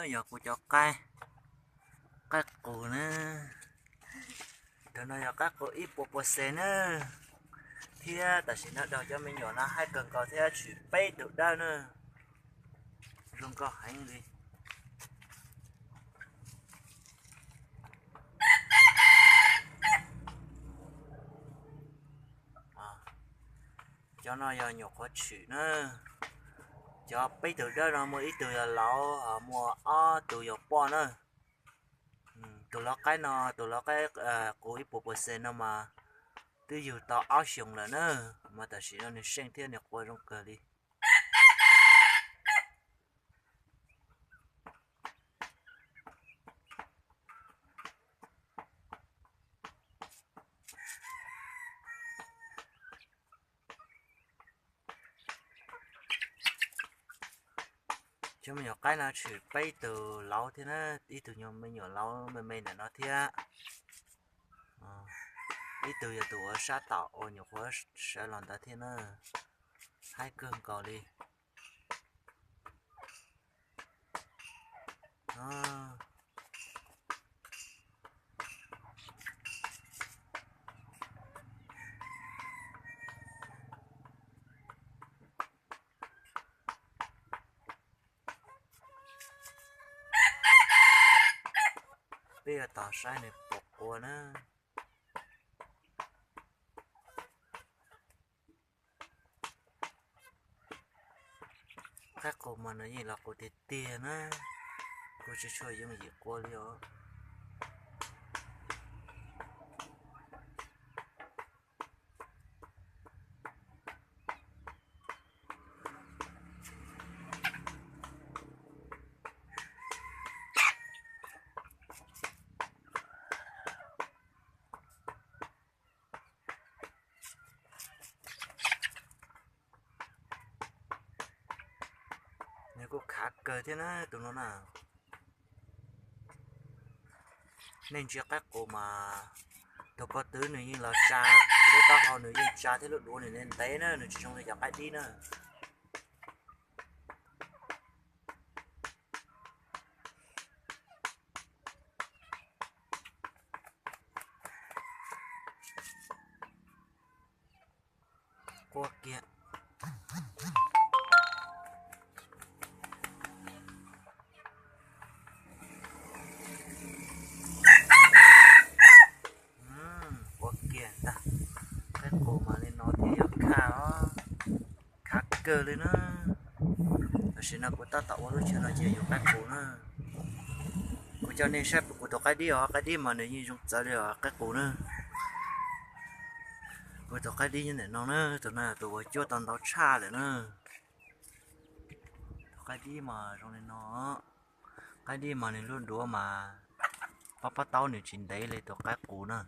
Yog kuv cov qaib, qaib qus na. Tus no yog qaib qus ib puas puas xees na. Thiab tam sim no daug cov me nyuam no haib kawg nkaus thiab tshwm peb tug dawb na. Zoo nkauj heev li. Cov no yog nyuam qhuav tshwm na. Cov peb tug dawb no muaj ib tug yog lauv, muaj ob tug yog poj na. Tus lauv qaib no, tus lauv qaib qus ib puas puas xees no mas twb yug tau ob xyoos lawm na, mas tam sim no nws seej thiab nws qua zoo kawg li. Cov me nyuam qaib no tshwm peb tug lauv thiab na, ib tug me nyuam lauv me me ntawm no thiab. Ib tug yog tus uas sab tom uas nyuam qhuav sawv los ntawd thiab na. Haib kawg nkaus li. Peb yuav tos saib nws puas qua na. Qaib qus mas nws yeej los qus tiag tiag na, kuv tsis tshua yooj yim qua li os. Nws kuj khav kawg thiab na tus no na. Nej ntsia qaib qus mas tus ko tw nws yeej los tsa, lub taub hau nws yeej tsa thiab lub duav nws ntev na, nws tsis zoo li cov qaib dib na. Qua kiag. Qua kiag ntag. Qaib qus mas li no thiaj yog khaj os. Khav kawg li na. Tam sim no kuv tab tom ua lub chaw no ces yuav qaib qus na. Kuv coj nej saib kuv tus qaib dib os, qaib dib mas nws yeej zoo txawv li os qaib qus na. Kuv tus qaib dib nyob ntawm no na, tus no tus uas cuab tau ntau tshaj lawm na. Tus qaib dib mas zoo li no. Qaib dib mas nws lub duav mas pob pob taub nws tsis ntev li tus qaib qus na.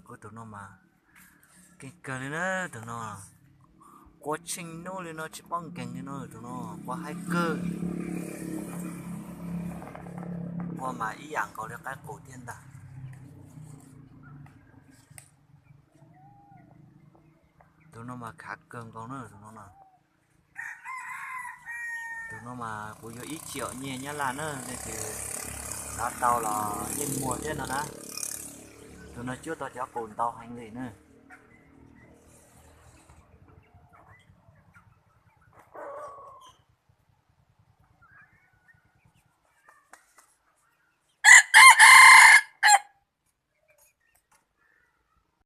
Kuv tus no mas keej kawg li na, tus no qua tsheej nub li no tsis paub nkees li no, tus no qua haib kawg. Qua mas ib yam nkaus li qaib qus thiab ntag. Tus no mas khav kawg nkaus na tus no na. Tus no mas kuv yuav ib triệu nyiaj Nyab Laj na, leej twg xav tau los yeej muag thiab no na. Tus no cuab tau cov qus ntau heev li na.